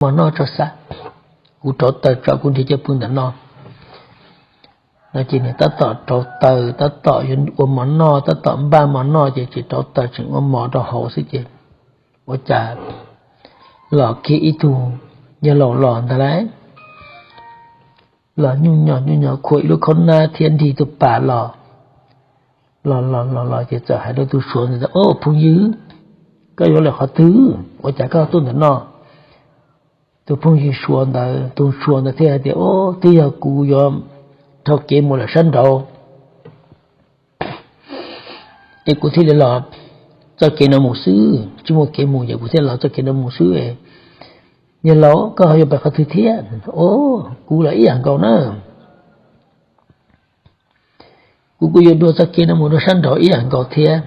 mov noj tso xav, kuv rauv taws tso kuv nrhiav cov pw ntawm no. No ces nws tab tom rauv taws, tab tom yuav ua mov noj, tab tom npaj mov noj ces tseem rauv taws tseem ua mov rau hauv xwb ces ua cas los kiag ib tug yawg laus los ntag lauj. Los nyuj nyos nyuj nyos khuam ib lub khaub nab thiab nrig tus pas los. Los los los los ces txawm hais rau tus suav ntawd tias, Au phooj ywg, koj yuav lawm qhov twg ua cas koj tuaj ntawm no? Tus phooj ywg suav ntawd, tus suav ntawd thiaj hais tias, Au, twb yog kuv yuav dhau kev mus lawm sab nraud es kuv thiaj li los txoj kev no mus xwb, tsis muaj kev mus ces kuv thiaj los txoj kev no mus xwb. Yawg laus, koj ho yuav pais qhov twg thiab? Au, kuv los ib yam nkaus na. Kuv kuj yuav dua txoj kev no mus rau sab nraud ib yam nkaus thiab,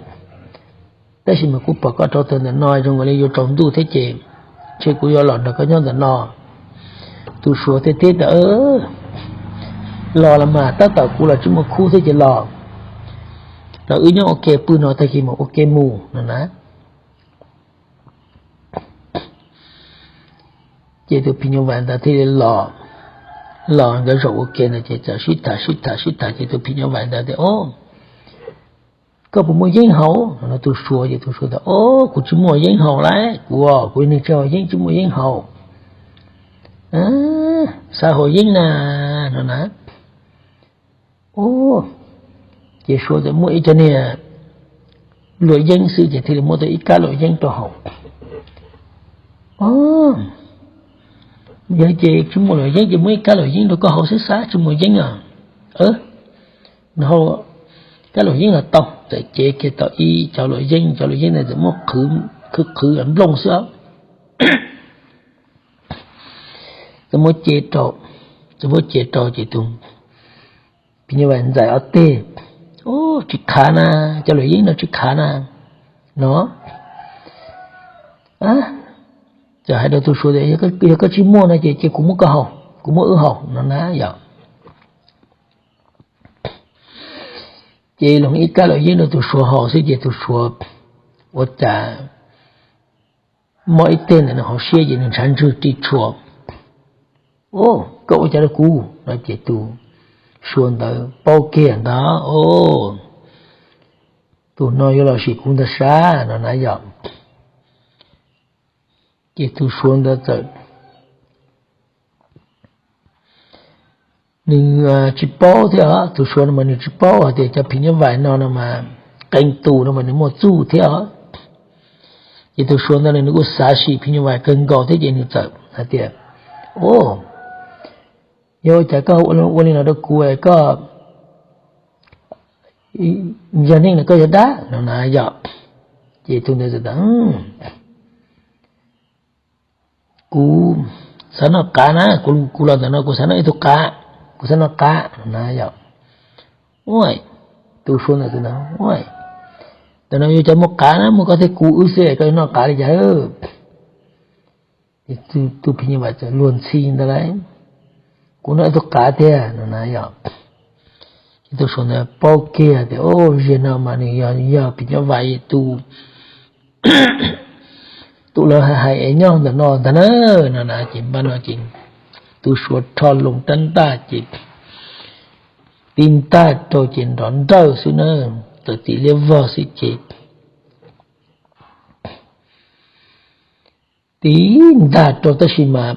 tab sis mas kuv pom koj rauv taws ntawm no zoo nkaus li yuav tsaus ntuj thiab ces ntshe kuv yuav los nrog koj nyob ntawm no. Tus suav thiaj teb tias, Los los mas, tab tom kuv los tsis muaj khub thiab ces los, los wb nyob ua ke pw no tag kis mas ua ke mus no na. Ces tus phim nyuj vais ntawd thiaj li los, los nkawd zaum ua ke ntawd ces txawm sib tham sib tham sib tham ces tus phim nyuj vais ntawd tias, Au, koj puas muaj yeeb haus? No tus suav ces tus suav tias, Au, kuv tsis muaj yeeb haus lauj, kuv, kuv neeg tsis haus yeeb, tsis muaj yeeb haus, xav haus yeeb na, no na. Ces suav tias, Muaj ib cov niag luam yeeb xwb ces thiaj li muab tau ib kab luam yeeb rau haus. Yog ces tsis muaj luam yeeb ces muab ib kab luam yeeb rau koj haus xwb, xav tsis muaj yeeb os. Nws hau kab luam yeeb los tau, txawm cev kiag tau ib cov luam yeeb, cov luam yeeb ntawd txawm muab qhwv qhwv nplooj xwb os. Txawm muab ce rau, txawm muab ce rau ces tus phim nyuj vais ntxais ob teg, Tsis khav na, cov luam yeeb no tsis khav na, no. Txawm hais rau tus suav tias, Yog koj tsis muaj no ces cia kuv muab koj haus, kuv muab wb haus, no na yom. Ces loos ib kab luam yeeb rau tus suav haus xwb ces tus suav ua cas mob ib teg ntawm nws hauv siab ces nws ntshav ntswg ris tshuam. Au, koj ua cas rau kuv? No ces tus suav ntawd paub kiag ntag, Au, tus no yuav los sim kuv ntag sav, no na yom. Ces tus suav ntawd txawm, nws tsis paub thiab os, tus suav no mas nws tsis paub hais tias cov phim nyuj vais no no mas qee tus no mas nws muaj txuj thiab os. Ces tus suav ntawd nws kuj xav sim phim nyuj vais kawg nkaus thiab ces nws txawm hais tias, Au, yog ua cas koj ua li no rau kuv, koj yog neeg los koj yog dab? No na yom. Ces tus ntawd txawm tias, Kuv xav noj qav na, kuv los ntawm no kuv xav noj ib tug qav, kuv xav noj qav, no na yom. Ua, tus suav ntawd tias, Ua, ntawm no yuav cov muaj qav na, muaj koj thiab kuv wb xwb, koj yuav noj qav li cas? Tus phim nyuj vais txawm luag ntxhi ntawd lauj, Kuv noj ib tug qav tiag, no na yom. Ces tus suav ntawd paub kiag tias, Au, zaum no mas nws yog, yog phim nyuj vais tus, tus lawv hais es nyob ntawm no ntag na, no na. Ces npaj no ces tus suav rho loo rab ntaj ces tib ntag rau ces nrov nrawj xwb na, tawm txim liab vog xwb ces tib ntag rau tab sis mas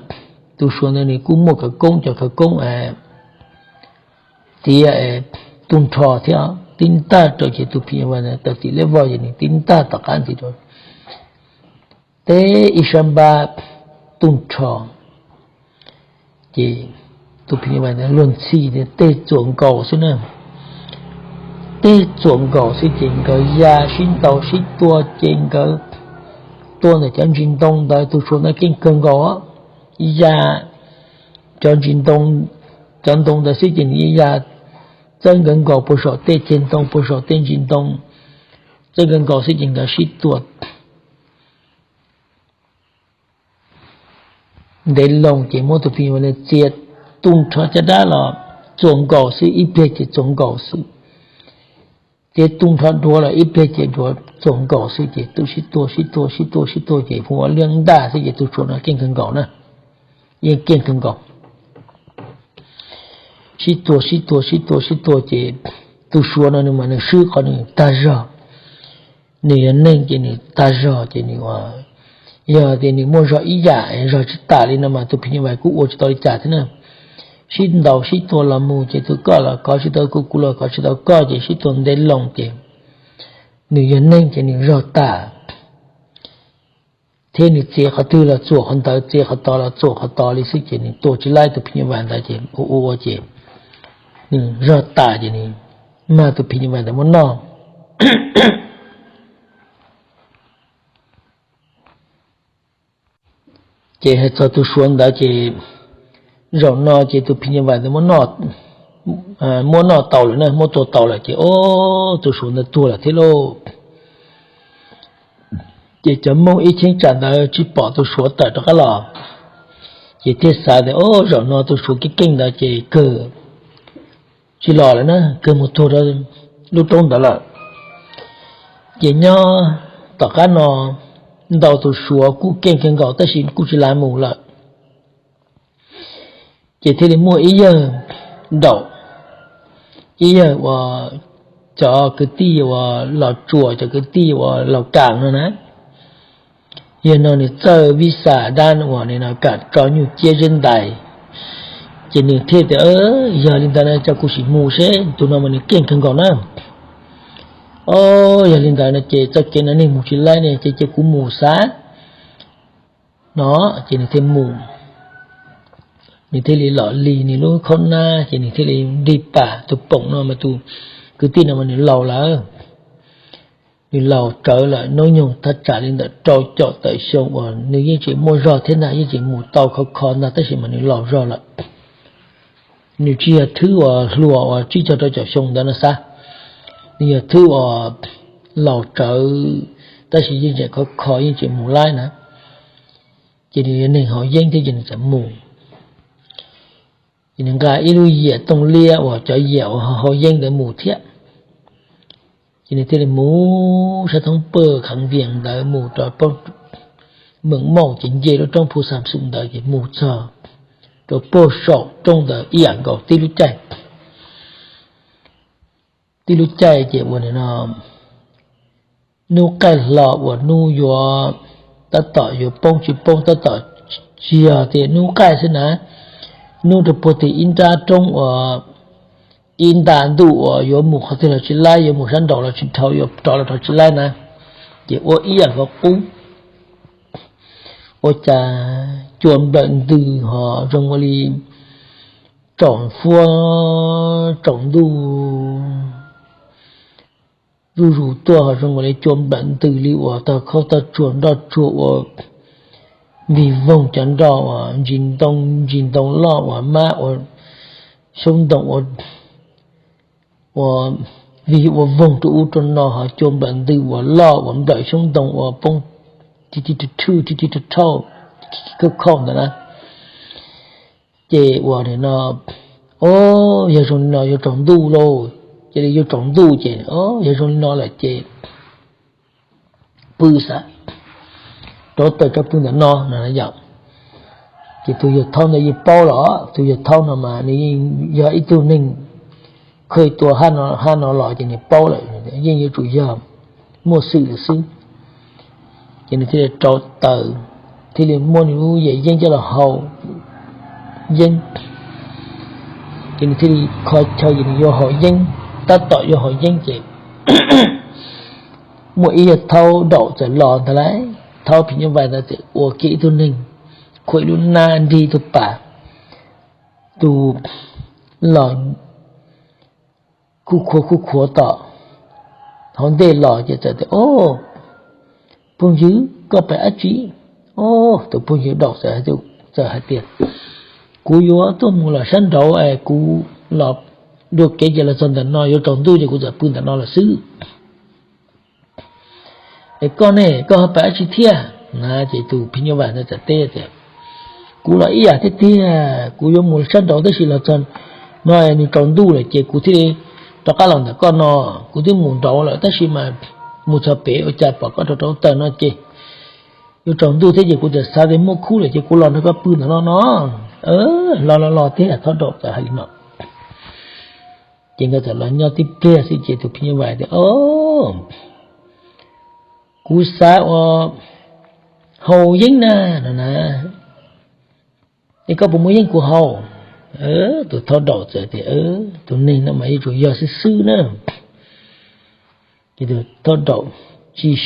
tus suav ntawd nws kuj muaj khawv koob, cov khawv koob txiav tu nrho thiab, tib ntag rau ces tus phim nyuj vais ntawd tawm txim liab vog ces nws tib ntag tom qab ntxiv rau teb ib sab npab tu nrho. Ces tus phim nyuj vais ntawd luag ntxhi, tej txuam nkaus xwb na, tej txuam nkaus xwb ces nkawd ya sib ntaus sib tua ces nkawd tua ntawm cov ntsis ntoo ntawd, tus suav ntawd keej kawg nkaus, ya cov ntsis ntoo, cov ntoo ntawd xwb ces nws ya txawb nkawd nkaus puag saum tej ceg ntoo, puag saum tej ntsis ntoo, txawb nkawd nkaus xwb ces nkawd sib tua ntev loo ces muab tus phim nyuj vais ntawd txiav tu nrho caj dab los txuam nkaus xwb, ib pliag ces txuam nkaus xwb. Txiav tu nrho duav los ib pliag ces duav txuam nkaus xwb ces tus sib tua sib tua sib tua sib tua ces hu ua liab ntaj xwb ces tus suav no keej kawg nkaus na. yeej keej kawg nkaus. Sib tua sib tua sib tua sib tua ces tus Suav no nws mas nws swb qhov nws tag zog. Nws yog neeg ces nws tag zog ces nws, yog tias nws muaj zog ib yam zog tsis tas li no mas tus phim nyuj vais kuj ua tsis tau li cas thiab na. Sib ntaus sib tua los mus ces tus koj los kov tsis tau kuv, kuv los kov tsis tau koj ces sib tua ntev loo ces nws yog neeg ces nws zog tas thiab nws txiav qhov twg los txuam qhov ntawd, txiav qhov tod los txuam qhov tod li xwb ces nws tua tsis laib tus phim nyuj vais ntawd ces ua ua ua ces nws zog tas ces nws mag tus phim nyuj vais ntawd muab noj. Ces hais txog tus Suav ntawd ces zaum no ces tus phim nyuj vais ntawd muab noj tau lawm na, muab tua tau lawm ces o, tus Suav ntawd tuag lawm thiab lauj. Ces cov Hmoob ib cheeb tsam ntawd tsis pom tus Suav tawm rov qab los, ces thiaj xav tias o, zaum no tus Suav keej keej ntawd ces kawg tsis los lawm na, kawg mus tuag rau lub roob ntawd lawm. Ces nyob tom qab no ntau tus Suav kuj keej kawg nkaus tab sis kuj tsis lav mus lawm. Ces thiaj li muaj ib yawg Daum, ib yawg uas cov kwv tij uas Los Tsuas, cov kwv tij uas Laus Kam no na, yawg no nws txawj vij xas dab uas nws no kam tso nyuj ciab zeb ntais. Ces nws thiaj tias, yog li ntawd no ces kuv sim mus seb, tus no mas nws keej kawg nkaus na. O, yog li ntawd no ces txoj kev no neeg mus tsis laib ne ces cia kuv mus xav no. Ces nws thiaj mus, nws thiaj li los li nws lub khaub nab ces nws thiaj li nrig pas tus poom no mas tus kwv tij no mas nws laus lawm. Nws laus tsawv lawm, hnub nyoog thaj tsam li ntawm rau caum tawm xyoo uas nws yeej tseem muaj zog thiab ntag, yeej tseem mus tau khov kho ntag tab sis mas nws laus zog lawm. Nws tsis yog thwb uas hluas uas tsib caug rau caum xyoo ntawd no xav, nws yog thwb uas laus tsawv tab sis yeej tseem khov kho yeej tseem mus laib na. Ces nws yog neeg haus yeeb thiab ces nws txawm mus, ces nws nqa ib lub yias tooj liab uas cov yias uas haus yeeb ntawd mus thiab. Ces nws thiaj li mus sab thoob pawg khav vias ntawd mus rau meem mauj ces nce lub roob Phu Xam Xum ntawd ces mus txog rau puag saum roob ntawd ib yam nkaus tib lub caij. Tib lub caij ces uas nim no hnub qaij hlo uas hnub yuav tab tom yuav poob tsis poob tab tom tsis yog tias hnub qaij xwb na, hnub rau puag tim ib nrab roob uas ib nta ntuj uas yuav mus qhov twg los tsis laib, yuav mus sab nraud los tsis dhau, yuav rov los rov tsis laib na, ces ua ib yam nkaus qub. Ua cas cua nplawm ntws ho zoo ua li tsaus fuab tsaus ntuj zuj zus tuaj ho zoo ua li cua nplawm ntws li uas tog khaub tog tsuag nroj tsuag ua vig voog cov nroj uas ntsis ntoo ntsis ntoo loj uas mab ua xyoob ntoo ua ua vig ua voog rau ub rau no ho cua nplawm ntws uas loj uas nplawm xyoob ntoo ua poob ti ti rhwj ti ti rhauj khauj ntawd na. Ces uas nim no, o, yog zoo li no yuav tsaus ntuj lauj, cia li yuav tsaus ntuj ces, o, yog zoo li no lawm ces pw xav rauv taws rau pw ntawm no no yom. Ces tus yawg thaub ntawd yeej paub los, tus yawg thaub no mas nws yeej yog ib tug neeg kheev tua hab no los ces nws paub lawm, yeej yuav tsum yog muaj xwm lawm xwb. Ces nws thiaj li rauv taws, thiaj li muab nws lub yam yeeb coj los haus yeeb. Ces nws thiaj li kho chaw ces nws yuav haus yeeb, tab tom yuav haus yeeb ces muaj ib yawg thaub daum txawm los ntag lauj. Thaub phim nyuj vais ntawd txawm ua kiag ib tug neeg khuam ib lub nab nrig ib tug pas, tus los khuj khuav khuj khuav tom hauv ntej los ces txawm tias, O, phooj ywg, koj pem dab tsi? O, tus phooj ywg daum txawm hais tias, Kuv yuav tuaj mus lawm sab nraud es kuv los dua kev ces los txog ntawm no yuav tsaus ntuj ces kuv txawm pw ntawm no lawm xwb. Es koj ne, koj ho pem dab tsi thiab? Na ces tus phim nyuj vais ntawd txawm teb tias, Kuv los ib yam thiab tiag, kuv yuav mus sab nraud tab sis los txog no nws tsaus ntuj lawm ces kuv thiaj li rov qab los ntawm koj no. Kuv twb mus nraud lawm tab sis mas mus txog pem ua cas pom koj rauv rauv taws no ces yuav tsaus ntuj thiab ces kuv txawm xav tias muaj khub lawm ces kuv los nrog koj pw ntawm no no. Los los los thiab, Thoj Daum txawm hais li no. Ces nkawd txawm los nyob tib pliag xwb ces tus phim nyuj vais tias, Kuv xav ua haus yeeb na no na, es koj puas muaj yeeb kuv haus? Tus Thoj Daum txawm tias, Tus neeg no mas yuav tsum yog xwb xwb na. Ces tus Thoj Daum tsis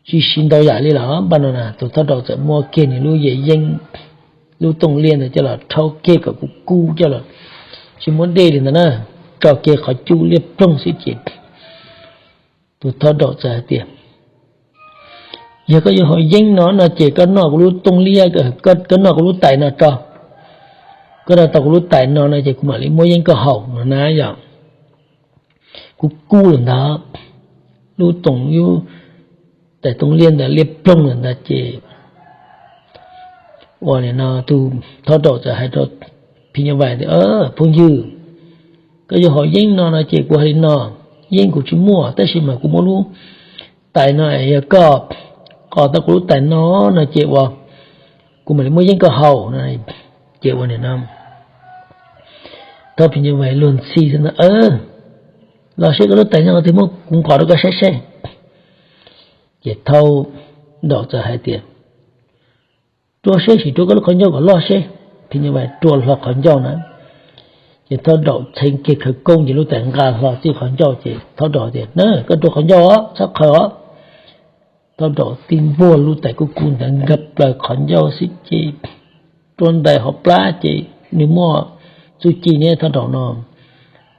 siv ntau yam li los npaj no na, tus Thoj Daum txawm muab kiag nws lub yam yeeb, lub tooj liab ntawd coj los rhaub kiag kom kub kub coj los, tsis muab dej li ntawd na, tso kiag qhov cub liab ploog xwb ces tus Thoj Daum txawm hais tias, Yog koj yuav haus yeeb no no ces koj noj kuv lub tooj liab, koj noj kuv lub tais no tso, koj noj tau kuv lub tais no no ces kuv mam li muab yeeb koj haus no na yom. Kub kub lawm ntawd, lub tooj, lub tais tooj liab ntawd liab ploog lawm ntawd ces ua li no tus Thoj Daum txawm hais rau phim nyuj vais tias, Phooj ywg, koj yuav haus yeeb no no ces kuv hais li no, yeeb kuv tsis muaj tab sis mas kuv muaj lub tais no, yog koj qos tau kuv lub tais no no ces ua, kuv mam li muab yeeb koj haus no. Ces ua li no, Thoj phim nyuj vais luag ntxhi xwb no, Los seb koj lub tais nyob qhov twg muab kuv nqos rau koj saib seb. Ces Thoj Daum txawm hais tias, Rua seb sim rua koj lub qhov ncauj kom loj seb. Phim nyuj vais rua hlo qhov ncauj na, ces Thoj Daum txheev kiag khawv koob ces lub tais nqa hlo txij qhov ncauj ces Thoj Daum tias, Na, koj rua qhov ncauj os, txhob qhaws os. Thoj Daum tib npuaj lub tais kub kub ntawd nkag plaws qhov ncauj xwb ces rua ntais hauv plab ces nws muaj txuj ci ne Thoj Daum no,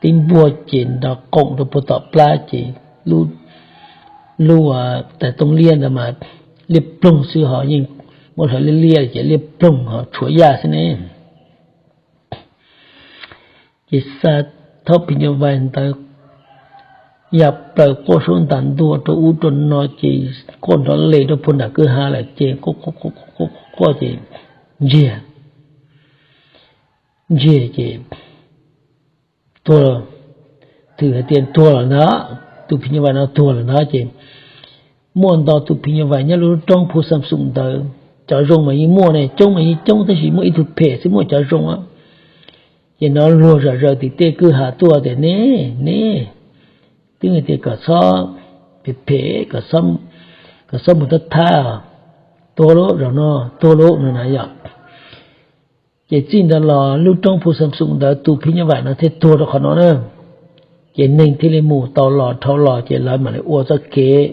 tib npuaj ces nrov qoom rau puag tom plab ces lub tais tooj liab ntawd mas liab ploog xwb ho yeej muab hlawv liab liab ces liab ploog ho tshuav yaj xwb ne. Ces xa Thoj phim nyuj vais ntawd ya plaws quaj suab ntas ntua rau ub rau no ces quaj nrov les rau puag nram kwj ha lawm ces quaj ces ntsiag, ntsiag ces tuag, twb hais tias tuag lawm ntag, tus phim nyuj vais no tuag lawm ntag ces muaj ntau tus phim nyuj vais nyob lub roob Phu Xam Xoom ntawd, cov zoo mas yeej muaj ne, coob mas yeej coob tab sis muaj ib tug phem xwb muaj cov zoo. Ces hnov luag zom zaws tim tej kwj ha tuaj tias, Ne, ne, twb hais tias kom txhob phem phem, kom txhob mus thab thab, tuag lawm zaum no, tuag lawm no na yom. Ces txij ntawd los lub roob Phu Xam Xoom ntawd tus phim nyuj vais no thiaj tuag rau qhov no na. Ces neeg thiaj li mus tau los dhau los ces lawv mam li ua txoj kev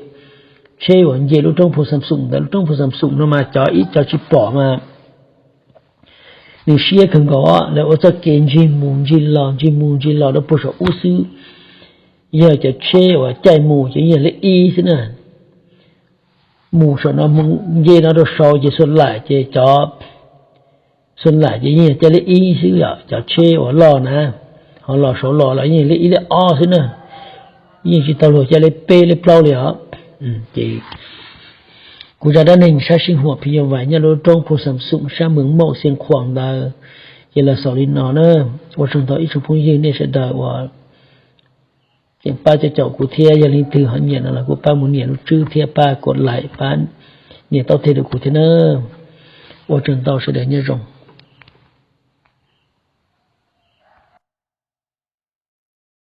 tsheb uas nce lub roob Phu Xam Xoom ntawd. Lub roob Phu Xam Xoom no mas cov ib cov tsis pom mas nws siab kawg nkaus, lawv ua txoj kev ntsig mus ntsig los ntsig mus ntsig los rau puag saum ub xwb. Yog cov tsheb uas caij mus ces yeej yog lej ib xwb na. Mus saum no mus nce no rau saud ces xuas laim ces cov xuas laim ces yeej yog caij lej ib xwb yom, cov tsheb uas loj na, ho los saud los los yeej lej ib lej ob xwb na, yeej tsis tau luag caij lej peb lej plaub li os. Ces kuv zaj dab neeg sab sij huam phim nyuj vais nyob lub roob Phu Xam Xoom sab Mees Mauj Xiav Khuam ntawd ces los xaus li no na. Ua tsaug ntau ib tsoom phooj ywg nej sawv daws uas tseem pab caum kuv thiab, yog leej twg ho nyiam no los kuj pab mus nias lub tswb thiab pab kuv laim pab nias taub thej rau kuv thiab na. Ua tsaug ntau, sawv daws nyob zoo.